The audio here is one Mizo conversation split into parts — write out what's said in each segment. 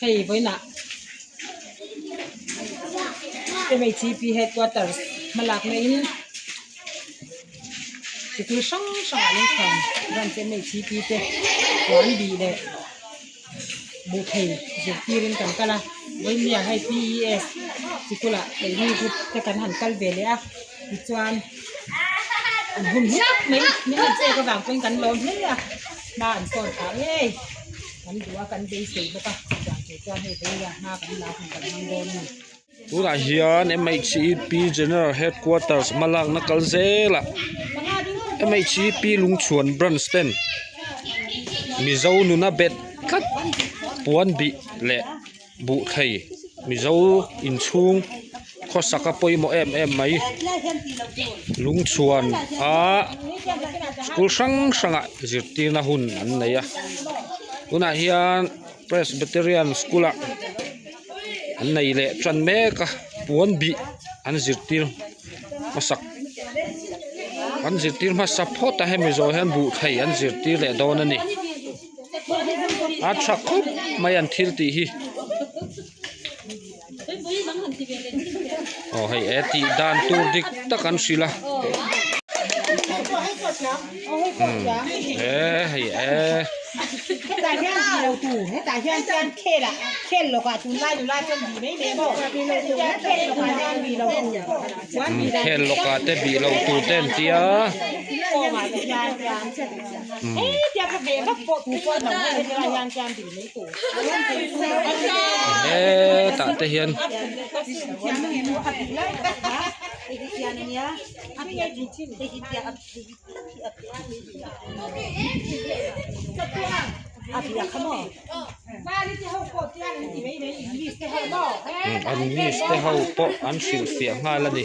Hei vawiinah MHCP headquarters hmalakna in sikul hrang hrangah an inchhuan branch MHCP te puan bih leh buhthei zirtirin kan kal a vawiinniah hei P E S sikulah keini group te kan han kal ve leh a tichuan an hun hlu tak mai min han pek avang pawhin kan lawm hle a hma an sawn phah ngei kan duh a kan beisei bawk a chutiang tur chuan hei vawiinniah hma kan la hun kan hmang dawn a ni. Tunah hian M H E P General Headquarters hmalakna kal zelah M H E P Lungchhuan branch ten Mizo nuna bet tlat puan bih leh buh thei Mizo inchhung khawsak a pawimawh em em mai Lungchhuan ah school hrang hrangah zirtirna hun an nei a tunah hian Presbyterian school ah an nei leh tan mek a puan bih an zirtir hmasak an zirtir hmasa phawt a hemi zawh hian buh thei an zirtir leh dawn a ni a tha khawp mai an thil tih hi aw hei e tih dan tur dik tak an hrilh a e hei e. Khel lawkah te bih loh tur te an tia. Hetah te hian An miss te ho pawh an hrilhfiah nghal a ni.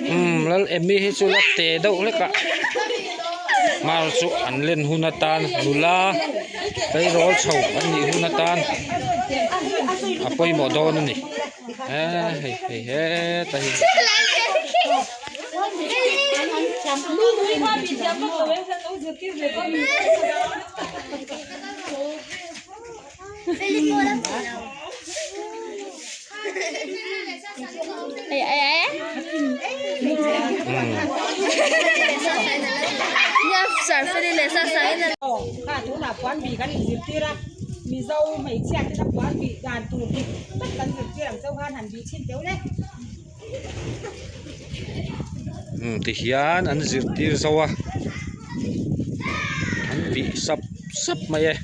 Umm lal Emmy hi chu la te deuh hlek a mar chu an len hun atan nula tleirawl chho an nih hun atan a pawimawh dawn a ni eee hei hei heta hi. Umm tihian an zirtir zo a an bih sap sap mai e.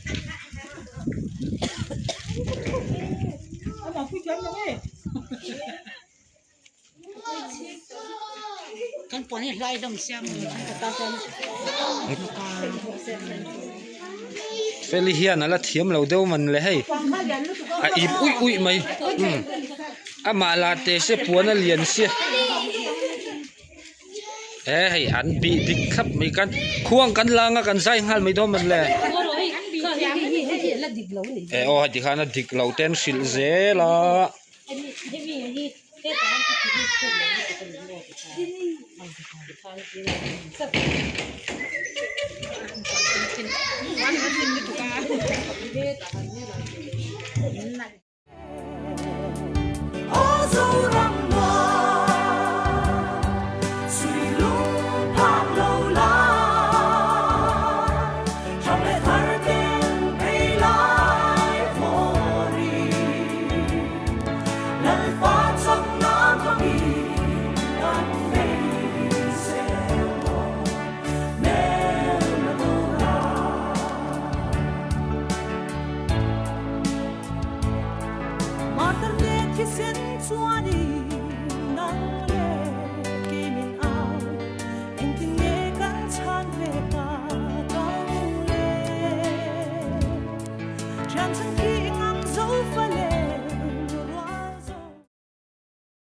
Feli hian a la thiam lo deuh man le hei a ip uih uih mai umm amah lah teh se puan a lian sia he hei an bih dik thlap mai khan khuang kan lang a kan zai nghal mai dawn man le e aw heti khan a dik lo te an hrilh zel a.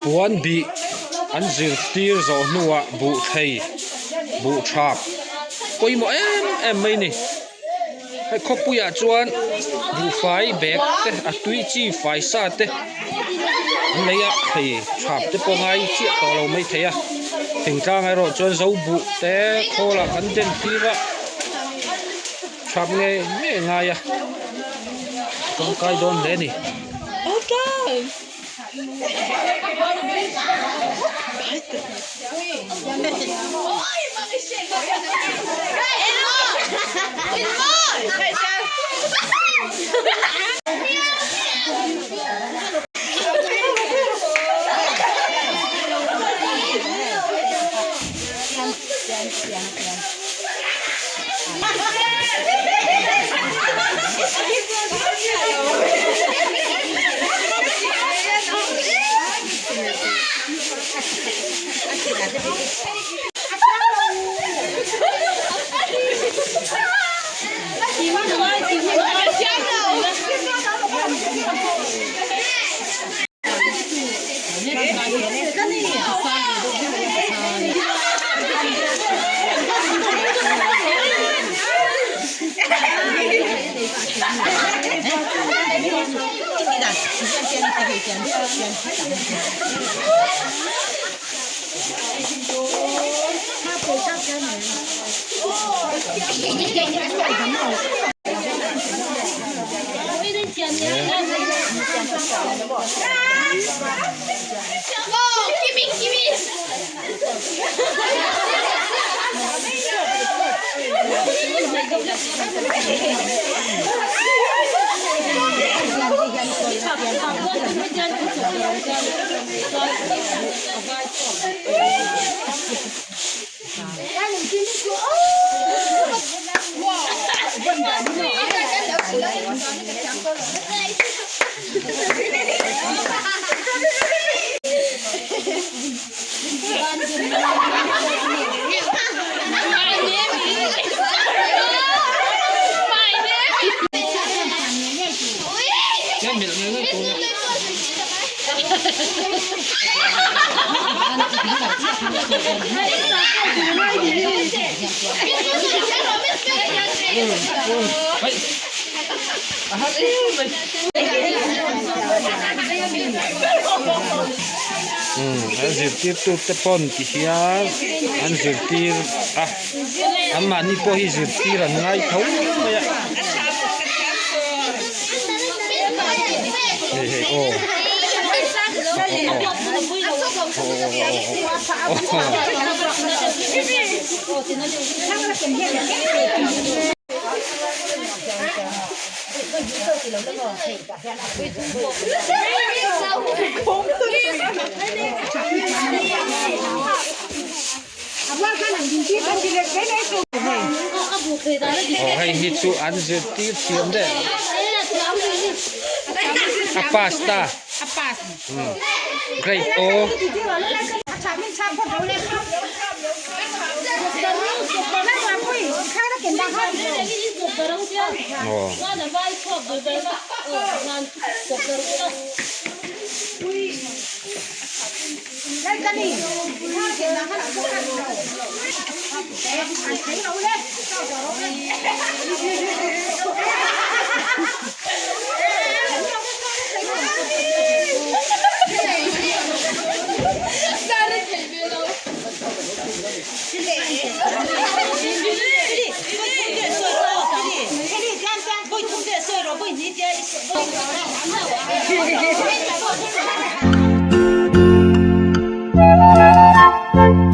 Puan bih an zirtir zawh hnuah buh thei buh thap pawimawh em em mai a ni. Hei khawpuiah chuan buhfai bag te a tui chi fai sa te an lei a hei thap te pawh ngai chiah tawh lo maithei a thingtlang erawh chuan zo buh te khawl ah kan den tir a thap ngei ngei a ngai a tangkai dawn hle a ni. An zirtirtu te pawn ti hian an zirtir a anmahni pawh hi zirtir an ngai tho mai a hei hei aw Aw hei hi chu an zirtir thiam deuh a pass ta grade O. Aw.